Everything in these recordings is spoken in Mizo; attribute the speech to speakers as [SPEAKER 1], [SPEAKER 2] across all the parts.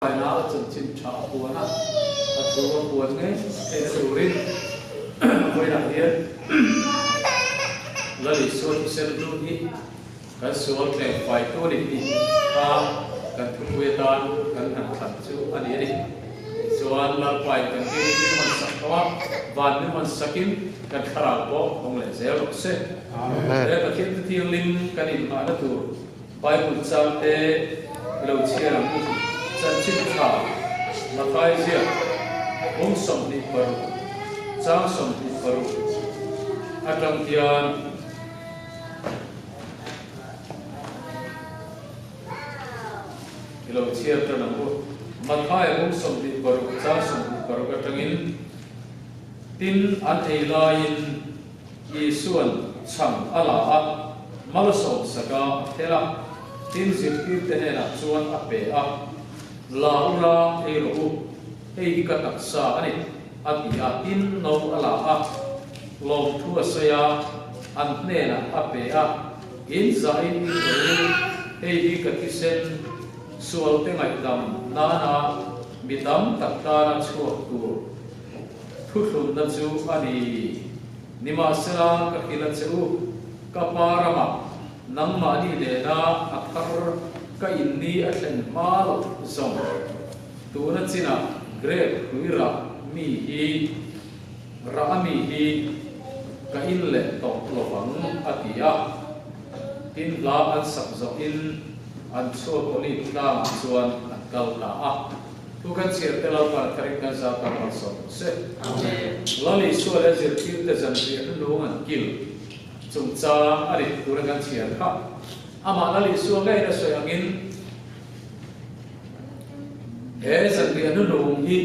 [SPEAKER 1] Faina a chanchin tha a puan a, a thu a puan ngei theihna turin vawiinah hian Lal Isua thisen hlu hi kan sual tleng faitu a ni tih kha kan thupui atan kan han thlan chu a ni a ni. Tichuan Lalpain kan rilru min hawn sak tawh a, van min hawn sakin kan thlarau pawh hawng leh zel rawh se. He Pathian Thuthianghlim kan inhmahna tur Bible chang te i lo chhiar ang u. Chanchin tha, Mathai ziak, bung 26, chang 26 atang hian i lo chhiar tan ang u. Mathai bung 26, chang 26 atangin, Tin, an ei laiin, Isua'n chhang a la a, malsawmsak a a thel a, tin zirtirte hnenah chuan a pe a, La u la, ei rawh u, hei hi ka taksa a ni, a ti a, tin no a la a, lawmthu a sawi a, an hnenah a pe a, In zahin in rawh u, hei hi ka thisen, sualte ngaihdam nana mi tam tak tana chhuak tur Thuthlunna chu a ni. Nimahsela ka hrilh a che u, ka pa ramah nangmahni nena a thar ka inni a thlen hma loh zawng. Tuna chinah grape hlui rah mi hi rah a mi hi ka in leh tawh lovang a ti a. Tin hla an sak zawhin an chhuak olive tlangah chuan an kal ta a. Thu kan chhiar te Lalpa tharin kan zau ta malsawm rawh se. Lal Isua leh zirtirte zanriah hnung an kil chungchang a rit tura kan chhiar kha amah Lal Isua ngeiin a sawi angin he zanriah hnung hi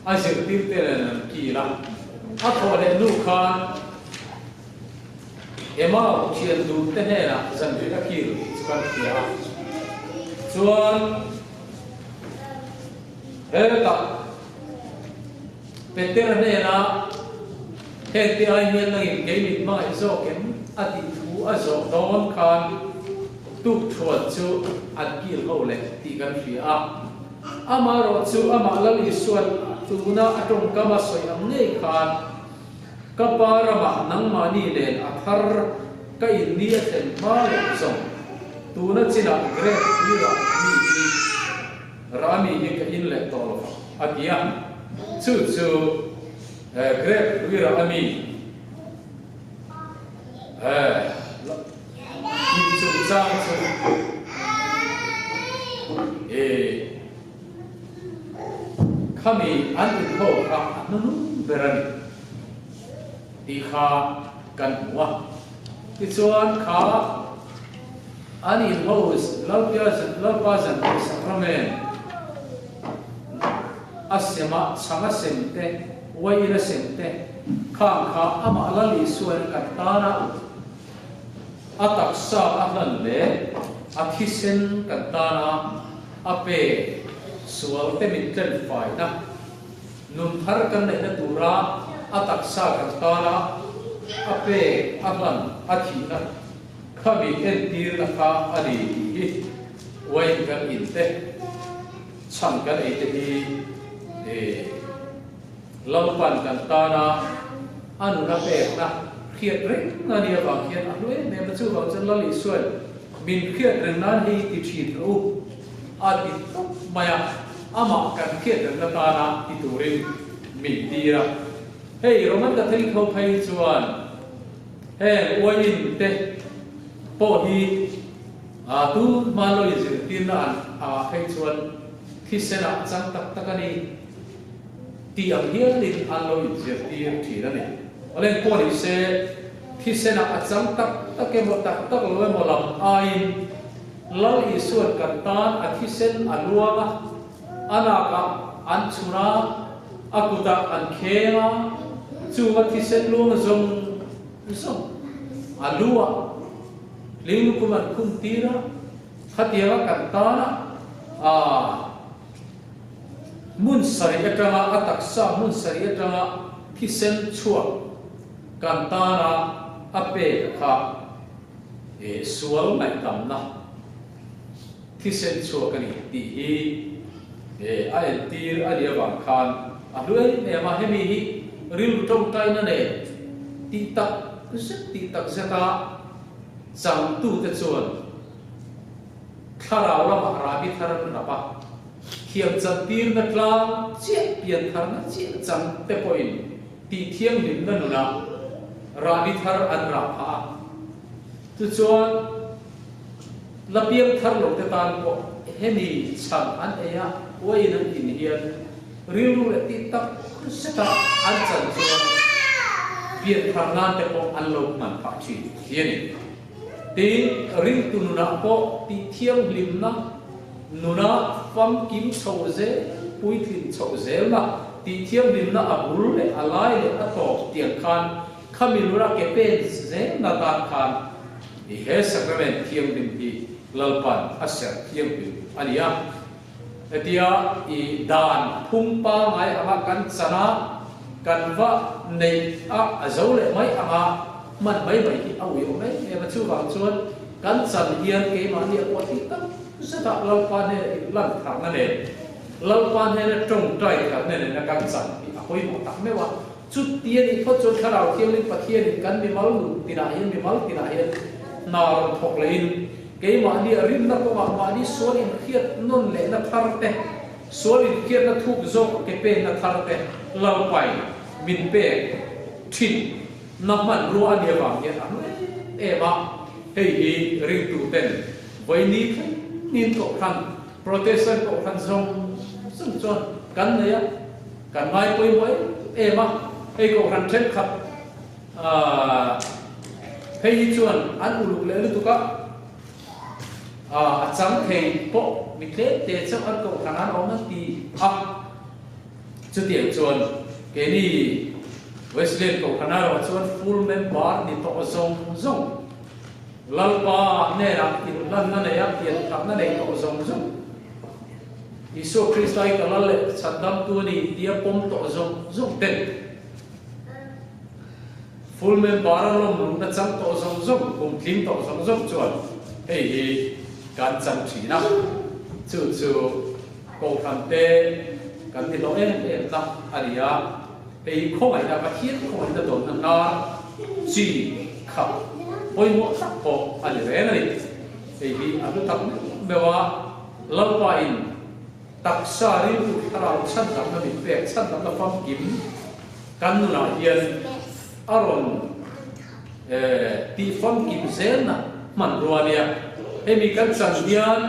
[SPEAKER 1] a zirtirte nen an kil a, a thawh leh hnu khan Emau thian dun te hnenah zanriah a kil tih chu kan hria a. Chuan hetah Petera hnenah hengte ai hian nangin kei min hmangaih zawk em a tih thu a zawh dawn khan tukthuan chu an kil ho leh tih kan hria a. Amaherawhchu amah Lal Isua'n tuna a tawngkam a sawi ang ngei khan Ka pa ramah nangmahni nen a thar ka inni a thlen hma loh zawng. Tuna chinah grape tui rah mi hi rah mi hi ka in leh tawh lo vang, a ti a. Chu chu grape tui rah a mi in chungchang chu Khami an inho kha a hnunung ber a ni tih kha kan hmu a. Tichuan kha an inho Lalpa Zanriah Sacrament a sema chhang a sem te, uaiin a sem te khang kha amah Lal Isuain kan tana a taksa a hlan leh a thisen kan tana a pe sual te min tlen faina, nun thar kan neihna tura a taksa kan tana a pe a hlan a thihna kha min entirna kha a ni tih hi uain kan in te, chhan kan ei te hi Lalpan kan tana a nun a pekna hriat reng a nih avang hian a hlu em em a, chuvang chuan Lal Isuain min hriat reng nan hei ti thin rawh u a ti tawp mai a, amah kan hriat rengna tana ti turin min tir a. Hei Roman Catholic ho phei chuan heng uaiin te pawh hi tun hma lo inzirtirna an ah phei chuan thisen ah a chang tak tak a ni. Tih ang hialin an lo inzirtir thin a ni. Awle pawh ni se, thisenah a chang tak tak emaw tak tak lo emaw lam aiin Lal Isua'n kan tan a thisen a luang a, a nakah an chhun a, a kutah an kheng a, chunga thisen luang zawng zawng a lu ah hlinglukhum an khum tir a, khatianga kan tana aa. Hmun sarih atanga a taksa hmun sarih atanga thisen chhuak kan tana a pek kha sual ngaihdamna Thisen chhuak a ni tih hi a entir a nih avang khan a hlu em em a, hemi hi rilru tawngtaina nen tih tak zet tih tak zeta changtute chuan thlarau lamah rahbi thar an rap a, thiam chantirna tlang chiah piantharna chiah chang te pawhin tih thianghlimna nunah rahbi thar an rah phah a, Tichuan, la piang thar lo te tan pawh hemi chhan an ei a, uaiin an in hian rilru leh tih tak zeta an chan chuan pian thar nan te pawh an lo hman phah thin hi a ni. Tin, ringtu nunah pawh tih thianghlimna nuna famkim chho zel, puitlin chhoh zelna, tih thianghlimna a bul leh a lai leh a tawp tiang khan Khami lura ke pen zel na tan khan i he sacrament thianghlim hi Lalpan a serh thianghlim a ni a. Hetia i dan phung pangngai anga kan chan a, kan va neih a a zo leh mai anga hman mai mai hi a ui awm em em a. Chuvang chuan kan chan hian keimahni a pawh tih tak zetah Lalpa hnena inlan tharna nen, Lalpa hnena tawngtai tharna nena kan chan hi a pawimawh tak meuh a. Chuti a nih phawt chuan Thlarau Thianghlim Pathianin kan mimal nun tinah hian mimal tinah hian hna rawn thawk lehin keimahni a rinna kawngah mahni sual inhriat nawn lehna thar te, sual inhriatna thuk zawk ke penna thar te lalpai min pek thin na hmanrua a nih avang hian a hlu em em a, hei hi ringtu ten vawiini thlengin kohhran Protestant kohhran zawng zawng chuan kan nei a. Kan ngai pawimawh em em a, hei kohhran thenkhat phei hi chuan an uluk leh lutuk a, a chang thei pawh mi tlem te chauh an kohhran an awm an ti a, chutiang chuan keini Wesleyan kohhran erawh chuan full member ni tawh zawng zawng Lalpa hnenah inhlanna nei a, piantharna nei tawh zawng zawng. Isua Krista hi ka lal leh chhandamtu a ni tia pawm tawh zawng zawng ten full member a lawm luhna chang tawh zawng zawng, kum tling tawh zawng zawng chuan hei hi kan chang thin a, chu chu Kohhran te kan ni hlawh em em na a ni a, hei hi khawngaihna Pathian khawngaihna dawnna hnar chi khat pawimawh tak pawh a ni reng a ni. Hei hi a hlu tak meuh meuh a. Lalpain taksa rilru thlarau chhandamna min pek, chhandamna famkim kan nunah hian a rawn tih famkim zelna hmanrua a nia. Hemi kan chan hian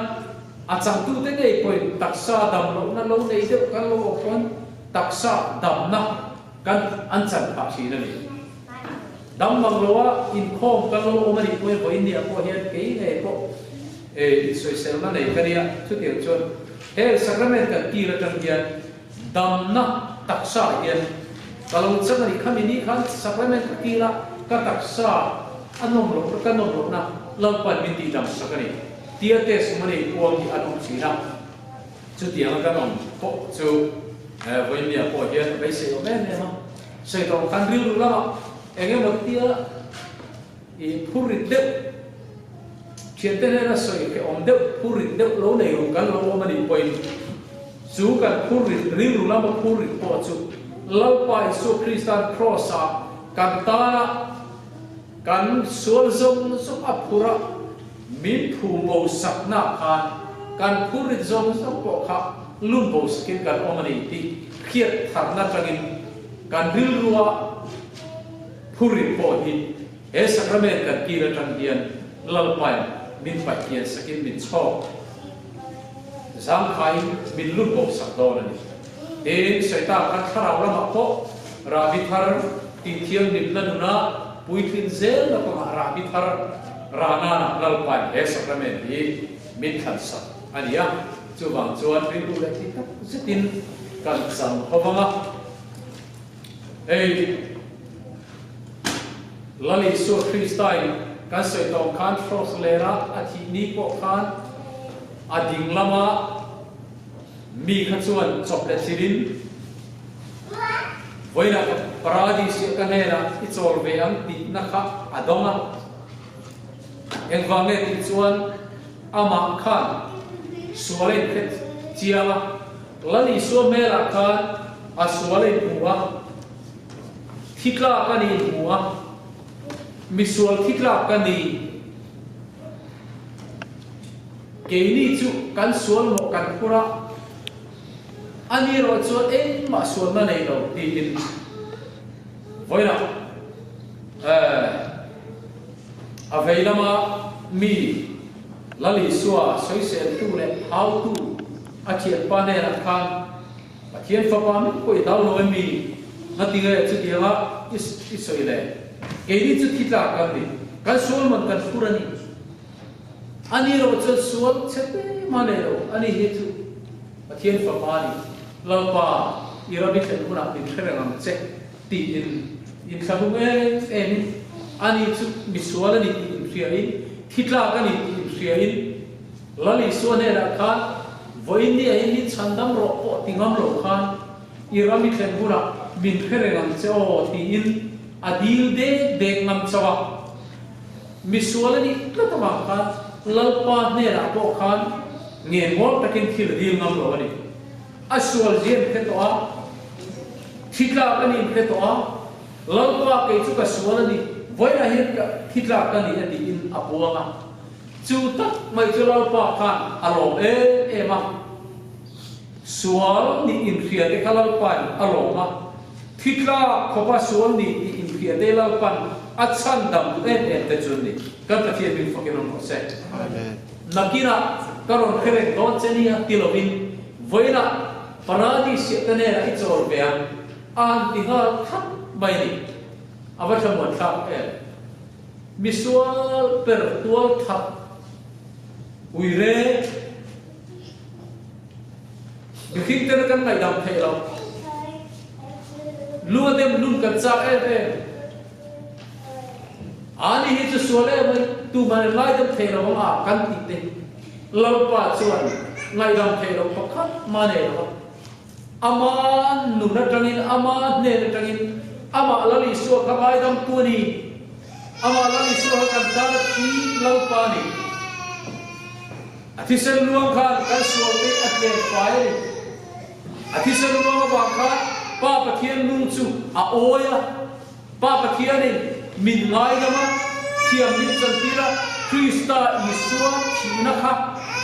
[SPEAKER 1] a changtute ngei pawhin taksa dam lohna lo nei deuh kan lo awm pawn taksa damna kan an chan phah thin a ni. Dam mang loa inkhawm kan lo awm a nih pawhin vawiin ni ah pawh hian kei ngei pawh E, insawiselna nei ka nia, chutiang chuan he sacrament kan kil atang hian damna taksa hian ka lo chang a ni. Khami ni khan sacrament ka kil a, ka taksa a nawm loh, ka nawm lohna Lalpan min tihdam sak a ni. Tia test money puang hi an awm thin a, chutianga kan awm pawh chu Vawinia pawh hian a beisei awm em em a. Sawi tawh khan rilru lamah eng emaw tia I phur rit deuh, thiante hnena sawi hrehawm deuh, phur rit deuh lo nei ru kan lo awm a nih pawhin chu kan phur rit rilru lama phur rit pawh chu Lalpa Isua Krista'n Kraws-ah kan tana kan sual zawng zawng a phur a, min phum bo sakna khan kan phur rit zawng zawng pawh kha lum bo sakin kan awm a ni tih hriat tharna atangin kan rilrua Phurin pawh hi he sacrament kan kil atang hian Lalpain min paih kian sakin min chhawk zangkhaiin min lut bo sak dawn a ni. Tin, Satan khan thlarau lamah pawh rahbi thar tihthianghlimna nuna puitlin zelna kawngah rahbi thar rahnana Lalpain he sacrament hi min thlan sak a ni a. Chuvang chuan rilru leh ti tak zetin kan chang ho vang a. Hei Lal Isua Krista in kan sawi tawng khan Cross lera a thih ni pawh khan a ding lama mi kha chuan chawp leh thil in vawiinah ka Paradis ah ka hnenah i chawl ve ang tihna kha a dawng a. Engvang nge tih chuan amah khan. sual a inhre chiang a, Lal Isua hmelah khan a sual a inhmu a, thi tlak a ni inhmu a, misual thi tlak ka ni. Keini chu kan sual mawh kan phur a, a ni erawh chuan engmah sualna nei lo tiin vawiinah a vei lama mi Lal Isua sawiseltu leh hautu a thianpa hnenah khan Pathian fapa meuh pawh i dau lo em mi? Ngatinge chutianga i sawi le? Keini chu thi tlak kan ni, kan sual man kan phur a ni. A ni erawh chuan sual chhe te mah nei lo, a ni hi chu Pathian fapa a ni. Lalpa, i ram i thlen hunah min hre reng ang che, tiin inthlahrung em emin a ni chu misual a ni tih inhriain, thi tlak a ni tih inhriain, Lal Isua hnenah khan vawiin ni ahin min chhandam rawh pawh ti ngam lo khan i ram i thlen hunah min hre reng ang che aw tiin a dil dek dek ngam chauh a. Misual a nih tlat avang khan Lalpa hnenah pawh khan ngengawl takin thil a dil ngam lo a ni. A sual zia an hre tawh a, thi tlak a ni an hre tawh a, Lalpa kei chu ka sual a ni, vawiinah hian ka thi tlak ka ni a tiin a puang a. Chu tak mai chu Lalpa khan a lawm em em a, sual nih inhria te kha Lalpain a lawm a, thi tlak khawpa sual nih tih inhria te Lalpan a chhan dam duh em em te chu an ni. Kan Pathian min fakin awm rawh se. Nakinah ka rawn hre reng dawn che nia ti lovin vawiinah Paradis siah ka hnenah i chawl ve ang a han ti nghal thlap mai a ni. A va thlamuan thlak em? Misual per tual that ui re. Mihring tena kan ngaihdam theih loh. Lung a dem lung kan chak em em. Ani hi chu sual em mai, tuman an ngaidam thei lo ang a kan tih te Lalpa chuan ngaihdam theih loh pakhat mah nei lo a. Ama nun atangin, ama hnen atangin, amah Lal Isua kha ngaidamtu a ni. Amah Lal Isua kha kan tan a thi Lalpa a ni. A thisen luang khan kan sual te a tlen fai a ni. A thisen luang avang khan Pa Pathian lung chu a awi a. Pa Pathianin min ngaidam a, thiam min chantir a, Krista Isua thihna kha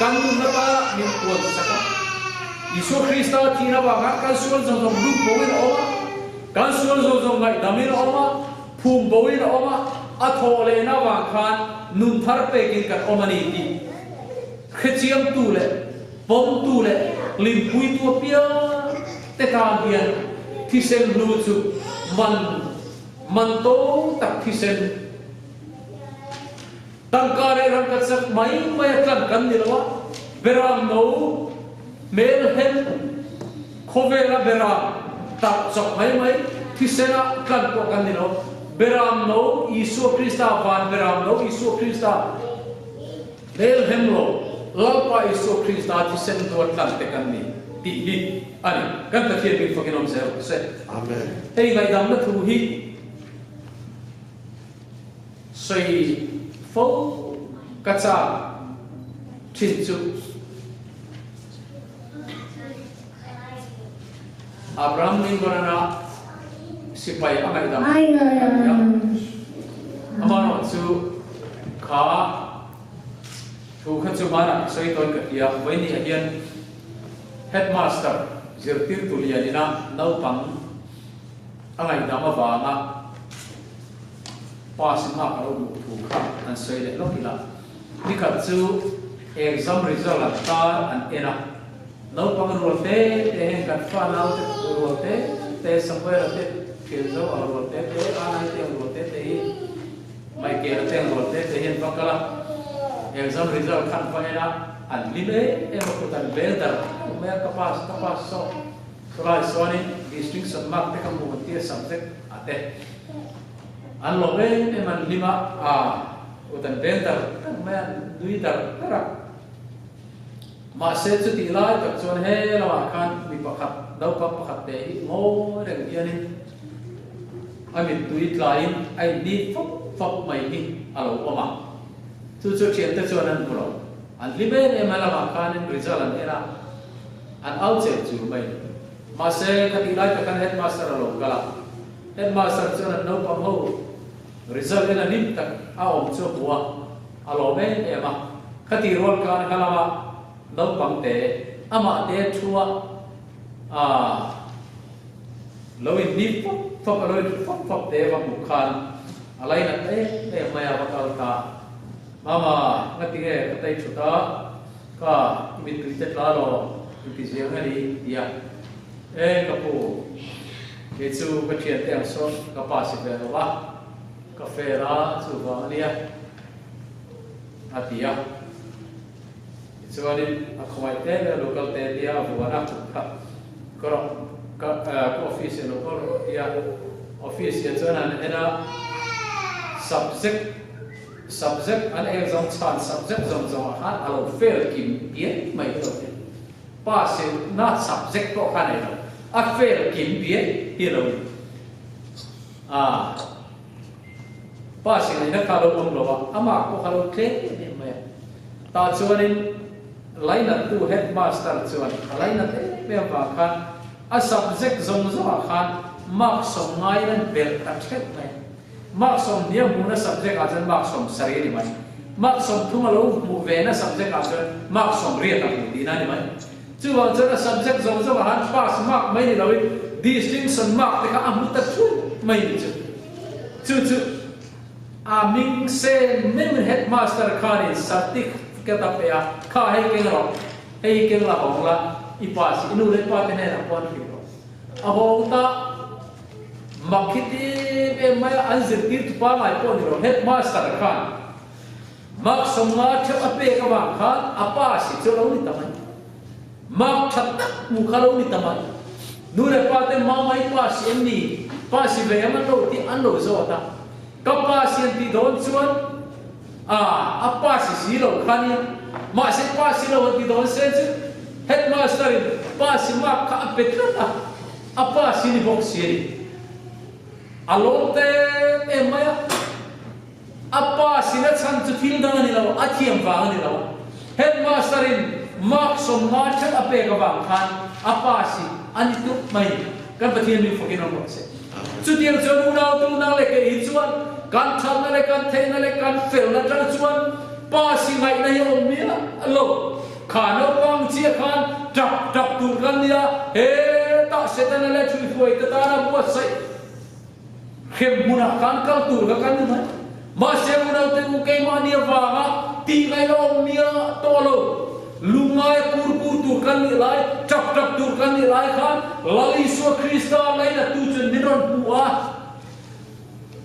[SPEAKER 1] kan nunna tana min puan sak a. Isua Krista thihna avang khan kan sual zawng zawng lung boin a awm a, kan sual zawng zawng ngaihdam-in a awm a, phum boin a awm a, a thawh lehna avang khan nun thar pekin kan awm a ni tih hrechiangtu leh pawmtu leh hlimpuitu apiang te tan hian thisen hlu chu man man to tak thisen tangka leh rangka chak mai mai a tlan kan ni lo a, beram no hmel hem khawvela beram tak chawk mai mai thisen a tlan pawh kan ni lo, beram no Isua Krista van beram no Isua Krista. Hmel hem lo, Lalpa Isua Krista thisen duat tlan te kan ni tih hi a ni. Kan Pathian min fakin awm zel rawh se.
[SPEAKER 2] Amen.
[SPEAKER 1] Hei ngaihdamna thu hi sawi fo ka chak thin chu Abraham Lincoln-a sipai a ngaihdam a ni a. Amaherawhchu kha Thu kha chu hmanah ka sawi tawn ka ti a, vawinia hian Headmaster zirtirtu lian ina naupang a ngaihdam avanga pass in hma ka lo duh thu kha an sawi leh lawk ila. Nikhat chu exam result an tar an en a, naupang rual te te heng kan fa naute rual te te Samuela te Thianzo ang rual te te Anai te ang rual te te hi Michael a cheng rual te te hian va kal a, exam result khan va en a, an hlim em em a kut an bel dar dar mai a, ka pass ka pass saw chulai chuanin distinction mark te ka hmu an tia subject ah te an lawm em em an hlim a, ah kut an bel dar dar mai a, an nui dar dar a. Mahse chutih lai tak chuan he lamah khan mi pakhat naupang pakhat te hi ngawi reng hianin a mittui tlaiin a inni fap fap mai hi a lo awm a, chu chu thiante chuan an hmu lo. An hlim em em a lamah khanin result an en a, an au chel chul mai. Mahse, khatih lai tak khan headmaster a lo kal a, headmaster chuan an naupang ho result en a hlim tak a awm chu a hmu a, a lawm em em a. Khatih rual khan kha lama naupang te amah te thua a lo in hnip fawp fawp a, lo in hru fawp fawp te va hmuh khan a lainat em em mai a, va kal ta. Mama, ngati nge ka tai thut a, ka i mittui te tla lo i ti ziang a ni ti a. E ka pu, kei chu ka thiante ang sawn ka pa si ve lo va, ka fail a chuvang a nia a ti a. Tichuanin a khawngaih te leh lo kal te tia a vuan a kha ka rawh ka ka office ah lo kal rawh tia office ah chuan an en a subject Subject an exam chhan subject zawng zawng ah khan a lo fail kim biai mai hi lo ti. Pass in na subject pawh kha nei lo, a fail kim biai hi a lo ni. Ah pass in neihna kha a lo awm lo a, a mark pawh kha a lo tlem em em mai a. Tah chuanin lainattu headmaster chuan a lainat em em vang khan a subject zawng zawng ah khan mark 90 in an belh ta ṭheuh mai a. Mark 20 a hmuhna subject ah chuan mark 70 a ni mai. Mark 30 a lo hmuh vena subject ah chuan mark 80 a hmuh tihna a ni mai. Chuvang chuan a subject zawng zawng ah han pass mark mai ni loin distinction mark te kha a hmu ta thuai mai ni chu. Chu chu a ming sen meuhin headmaster khanin certificate a pe a, kha hei keng rawh, hei keng la hawng la, i pass i nu leh pa te hnenah pawh an hrilh rawh. A hawng ta. Mak hi ti em em mai a, an zirtir tu pangai pawh ni lo, headmaster khan mark 50 theuh a pek avang khan a pass hi chu a lo ni ta mai. Mark tha tak hmu kha a lo ni ta mai. Nu leh pa te mama hi pass hi em ni? Pass hi ve em an lo tih an lo zawt a. Ka pass hi an tih dawn chuan a a pass hi si lo kha nia. Mahse pass hi lo an ti dawn se chu headmaster in pass hi mark kha a pe tlat a. A pa si ni bawk si a ni. A lawm em em mai a. A pa sina chhan chu thil dang a ni lo, a thiam vang a ni lo. Headmaster in mark 50 ṭhelh a pek avang khan a pa si a ni tuk mai. Kan Pathian min fakin awm rawh se. Chutiang chuan unau tunang leh kei hi chuan kan ṭhatna leh kan theihna leh kan felna ṭang chuan pa si ngaihna hi a awm miah lo. Kha naupang chiah khan tap tap tur kan nia, hetah Setana leh thuihruai te tana buatsaih hrem hmunah khan kal tur kha kan ni mai. Mahse unaute u keimahni avanga tih ngaih la awm nia tawh lo, lungngai kur kur tur kan nih lai, tap tap tur kan nih lai khan Lal Isua Krista ngainattu chuan min rawn hmu a.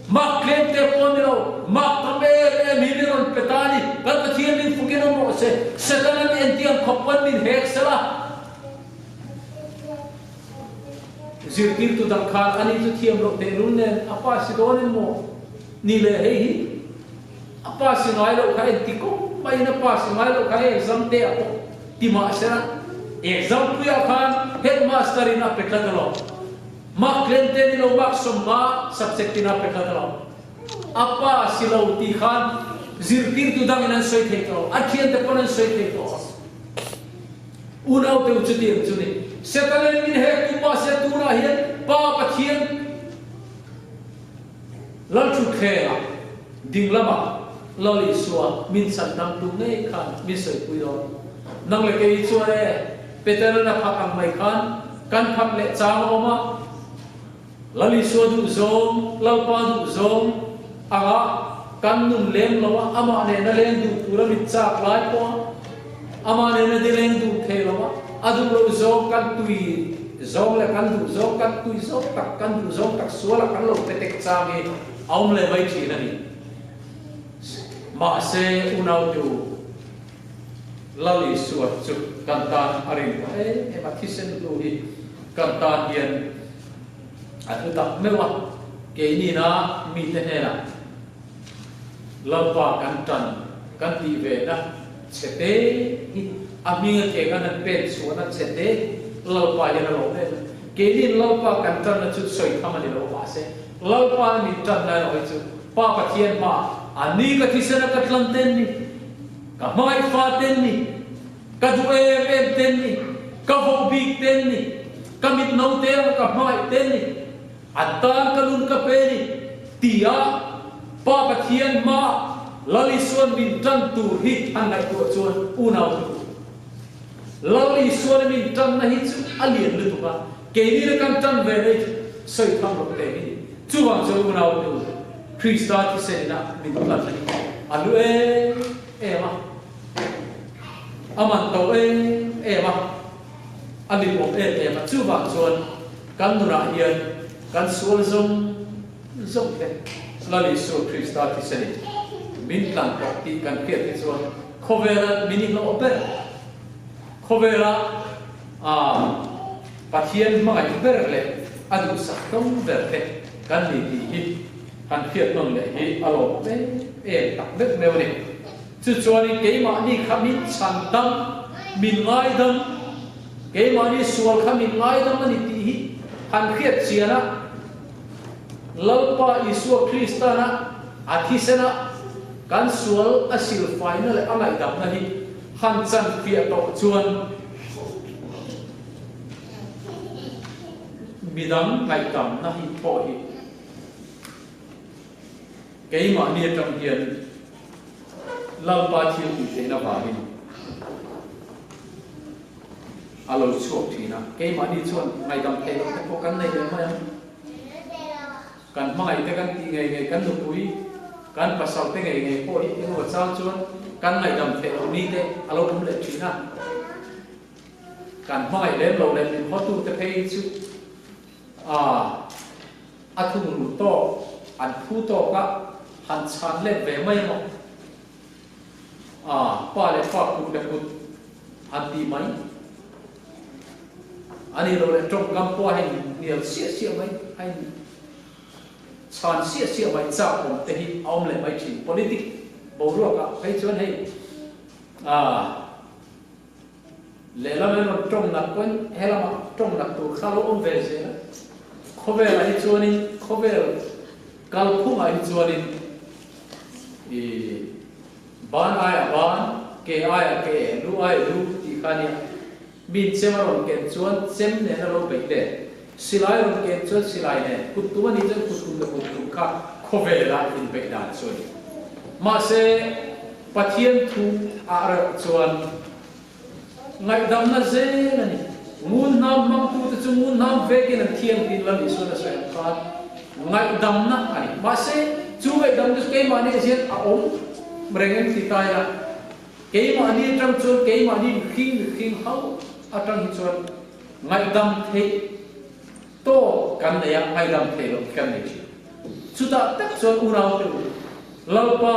[SPEAKER 1] Mak tlem te pawh a ni lo, mak tam em em hi min rawn pe ta a ni. Kan Pathian min fukin awm rawh se, Setana mi entiang khawp pawn min hek sela. Zirtirtu dang khan ani chu thiam loh tehlul nen a pa si dawn em maw? Ni le hei hi a pa si ngai loh kha enti kawng maiin a pa si ngai loh kha hei exam te ah pawh ti mah sela exam puiah khan headmaster in a pe tlat alawm. Mark tlem te ni lo mark 50 subject in a pe tlat lo. A pa si lo tih khan zirtirtu dangin an sawi thei tawh lo, a thiante pawn an sawi thei tawh lo. Unau teu chutiang chu ni. Setana in min hek tu mahse tunah hian Pa Pathian Lalthutthlengah ding lamah Lal Isua min chhan dang tu ngei khan min sawipui dawn. Nang leh kei chuan e, Petera'n a phak ang mai khan kan phak leh chang a awm a, Lal Isua duh zawng, Lalpa duh zawng anga kan nun lem lo a, amah nena leng duh tura mit chak lai pawh a, amah nena di leng duh thei lo a, a duh loh zawng kan tui zawng leh kan duh zawng kan tui zawng tak, kan duh zawng tak sualah kan lo pe tek chang hi a awm leh mai thin a ni. Mahse, unau tu Lal Isua chu kan tan a rin tawh em em a, thisen hlu hi kan tan hian a hlu tak meuh a, keinina mite hnenah Lalpa kan tan kan tih ve na chhe te hi a hming a ke kan han pek chhuahna chhe te Lalpa hian a lawm em a, keinin Lalpa kan tanna chu sawi tham a ni lo mahse Lalpa min tan lai erawh hi chu Pa Pathian hmaah a ni ka thisen a ka tlan ten ni. Ka hmangaih fa ten ni, ka duh em em ten ni, ka voh bik ten ni, ka mit no te anga ka hmangaih ten ni, an tan ka nun ka pe ni, tia Pa Pathian hma Lal Isuan min tan tur hi an ngaihtuah chuan unau te u, Lal Isuan min tanna hi chu a lian lutuk a, keini la kan tan ve mai chu sawi tham loh te hi ni. Chuvang chuan unau te u, Krista thisen ina min tlan hi a lu em em a, a man to em em a, a limawm em em a, chuvang chuan kan nunah hian kan sual zawng zawng te Lal Isua Krista thisen in min tlan tawh tih kan hriat hi chuan khawvela min i hlawh ber, khawvela Pathian hmangaih ber leh a duhsak hlawm ber te kan ni tih hi han hriat nawn leh hi a lawm em em tak vek meuh a ni. Chu chuanin keimahni kha min chhan dam, min ngaidam, keimahni sual kha min ngaidam a ni tih hi han hriat chian a, Lalpa Isua Kristana a thisena kan sual a silfaina leh a ngaihdamna hi han chan fiah tawh chuan midang ngaihdamna hi pawh hi keimahni atang hian Lalpa thil tih theihna vangin a lo chhuak thin a. Keimahni chuan ngaihdam theih loh te pawh kan nei leh mai ang. Kan hmangaih te kan tih ngei ngei kan nupui, kan pasal te ngei ngei pawh hi engemaw chang chuan kan ngaihdam theih loh ni te a lo awm leh thin a. Kan hmangaih lem lo leh min hawtu te phei chu a a thungrul tawk, an phu tawk a han chhan let ve mai emaw a pa leh pa kut leh kut han tih mai a ni lo leh tawngkam pawh a in hnial siah siah mai, a in chhan siah siah mai chak awm te hi a awm leh mai thin. Politic boruak ah phei chuan hei a. Lehlam in rawn tawng nak pawn helamah tawng nak tur kha lo awm ve zel a. Khawvelah hi chuanin khawvel kalphungah hi chuanin i ban aiah ban, ke aiah ke, lu aiah lu tih kha nia. Min chem a rawn ken chuan chem nen a lo beih let. Silai a rawn ken chuan silai nen, kut tum a nih chuan kut tum leh kut tum kha khawvela inbeih dan chu a ni. Mahse Pathian thu ah reuh chuan ngaihdamna zel a ni. Ngun hnam hmangtute chu ngun hnam vekin an thiang tiin Lal Isuan a sawi ang khan ngaihdamna a ni. Mahse, chu ngaihdamna chu keimahni a zian a awm reng em ti ta ila, keimahni atang chuan keimahni mihring mihring ho atang hi chuan ngaihdam theih tawk kan nei a, ngaihdam theih loh kan nei thin. Chutah tak chuan unaute u, Lalpa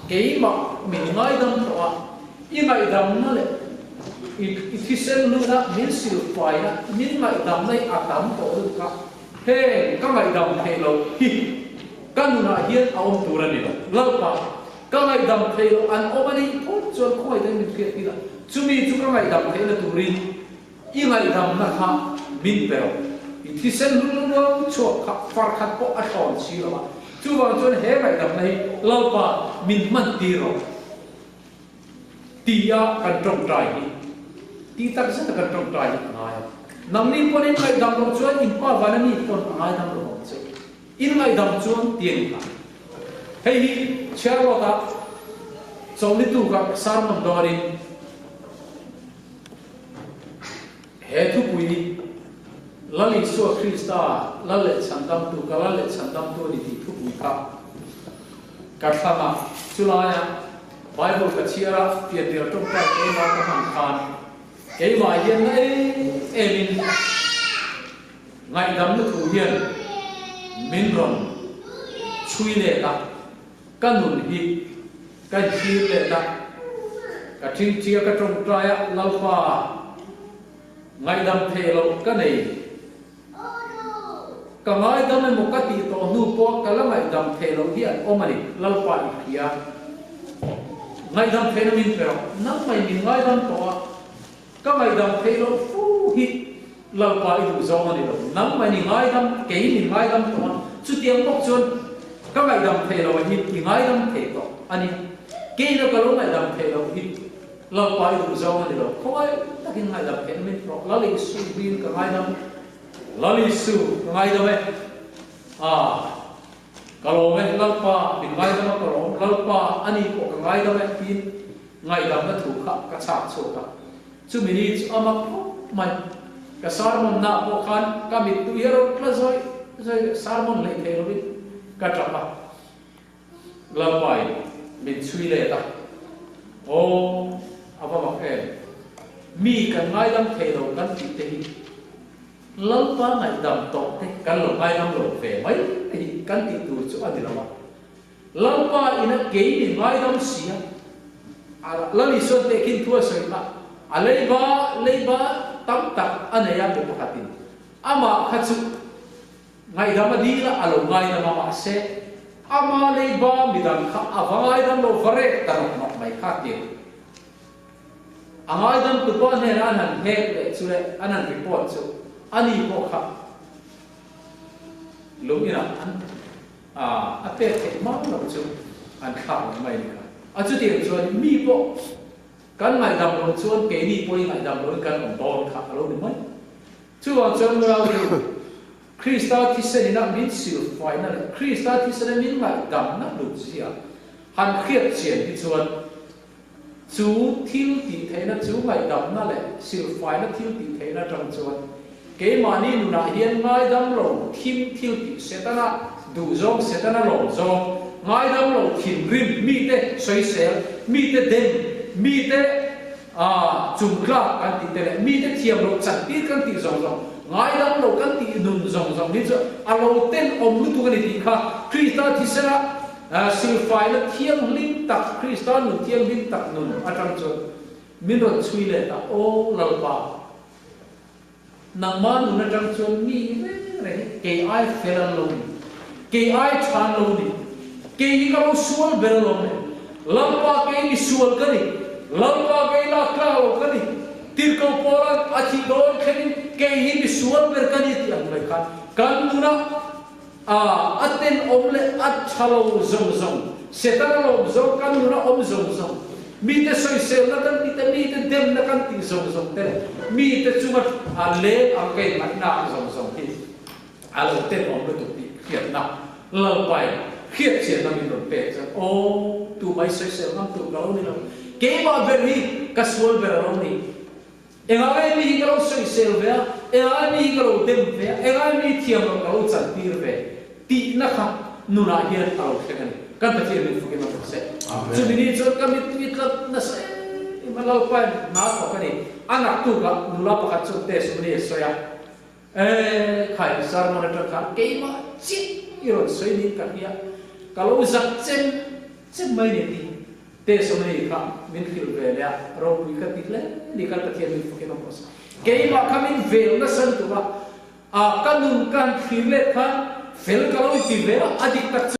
[SPEAKER 1] keimah min ngaidam tawh a, i ngaihdamna leh i i thisen luhna min silfaina min ngaihdamna hi a tam tawh lutuk a, heng ka ngaihdam theih loh hi ka nunah hian a awm tur a ni lo. Lalpa, ka ngaihdam theih loh an awm a nih phawt chuan khawngaih min hriat ila, chumi chu ka ngaihdam theihna turin I ngaihdamna kha min pe rawh. I thisen hlung rual chhuak kha far khat pawh a hrawn si lo a. Chuvang chuan he ngaihdamna hi Lalpa min hman tir rawh tia kan tawngtai hi tih tak zeta kan tawngtai hi a ngai a. Nangni pawn in ngaihdam loh chuan in pa vana mi pawn a ngaidam lo ang che. In ngaihdam chuan ti a ni kha. Hei hi chhiarlawta chawlhnitu kha sermon dawnin He thupui Lal Isua Krista Lal leh Chhandamtu, ka Lal leh Chhandamtu a ni tih thupui kha ka thlang a. Chulaia Bible ka chhiar a, pianrial tawngtai keimah ka hman khan keimah hian na em emin ngaihdamna thu hian min rawn chhui let a. Ka nun hi ka inthlir let a, ka thingthia ka tawngtai a, Lalpa, ngaihdam theih loh ka nei. Ka ngaidam emaw ka tih tawh hnu pawh ka la ngaihdam theih loh hi an awm a ni, Lalpa i hria. Ngaihdam theihna min pe rawh, nangmah in min ngaidam tawh a, ka ngaihdam theih loh fu hi Lalpa i duh zawng a ni lo. Nangmah in i ngaidam, kei min ngaidam tawh a, chutiang bawk chuan ka ngaihdam theih loh ah hian i ngaidam thei tawh a ni. Keina ka lo ngaihdam theih loh hi Lalpa i duh zawng a ni lo. Khawngaih takin ngaihdam theihna min rawh. Lal Isu hmingin ka ngaidam. Lal Isu ka ngaidam e. Ah, ka lawm e. Lalpa min ngaidam a ka lawm. Lalpa a ni pawh ka ngaidam e tiin ngaihdamna thu kha ka chhak chhuak a. Chumi ni chu a mak khawp mai. Ka sermon nah pawh khan ka mittui hi a rawn tla zawih zawih leh sermon hleih thei lovin ka tap a. Lalpain min chhui let a, Aw, a va mak em? Mi kan ngaidam thei lo kan tih te hi Lalpa ngaihdam tawh te kan lo ngaidam lo ve mai te hi kan tih tur chu a ni lo a. Lalpa ina kei min ngaidam si a, a Lal Isuan tehkhin thu a sawi kha, a leiba leiba tam tak a nei a mi pakhatin amah kha chu Ngaihdam a dil a, a lo ngaidam a, mahse ama leiba midang kha a va ngaidam lo va rek ta rawk rawk mai kha tir. A ngaidam tupa hnenah an han hnek leh chu leh an han report chu ani pawh kha lung inah an a pek theih hma lo chu an thlak leh mai a ni kha. A chutiang chuan mi pawh kan ngaihdam loh chuan keini pawhin ngaihdam loin kan awm dawn kha a lo ni mai. Chuvang chuan Murau-nu, Krista thisen ina min silfaina leh Krista thisena min ngaihdamna hlutzia han hriat chian hi chuan chu thil tih theihna, chu ngaihdamna leh silfaina thil tih theihna atang chuan keimahni nunah hian ngaidam lo thim thil tih Setana duhzawng, Setana lawmzawng, ngaidam lo thinrim, mite sawisel, mite dem, mite A, chungtlak kan tih te leh mite thiam loh chan tir kan tih zawng zawng, ngaidam lo kan tih nun zawng zawng hi chu a lo tenawm lutuk a ni tih kha Krista thisena silfaina thianghlim tak, Krista nun thianghlim tak nun atang chuan min rawn chhui let a, Aw Lalpa, nangmah nun atang chuan mi reng reng hi kei ai fel an lo ni, kei ai tha an lo ni, kei hi ka lo sual ber alawm le, Lalpa kei mi sual ka ni, Lalpa kei lak tlak lo ka ni, tirhkoh pawlan a thih dawn thlengin kei hi mi sual ber ka ni tih ang mai khan kan nunah a a tenawm leh a tha lo zawng zawng, Setana lawm zawng kan nunah awm zawng zawng, mite sawiselna kan tih te, mite demna kan tih zawng zawng te leh mite chunga a leng ang ka inngaihnaa ang zawng zawng hi a lo tenawm lutuk tih hriatna Lalpain hriatchianna min rawn pek chuan aw tumai sawisel ngam tur ka lo ni lo, keimah ber hi ka sual ber a lo ni. Engai mi hi ka lo sawisel ve a, engai mi hi ka lo dem ve a, engai mi thiam lo ka lo chantir ve tihna kha nunah hian a lo thleng a ni. Kan Pathian min fukin a bawk se. Chumi ni chuan ka mittui tlat nasa em em a, Lalpain hna thawk a ni. A naktukah nula pakhat chuan testimony a sawi a, E khai, sermon atang khan keimah chiah i rawn sawi niin ka hria, ka lo zak chem chem mai ni ti. Testimony kha min hrilh ve leh a, ropui ka ti hle ni kan Pathian min fakin awm rawh se. Keimah kha min vel nasa lutuk a, a ka nun ka han thlir let khan fel ka lo inti ve a, a dik tak chu.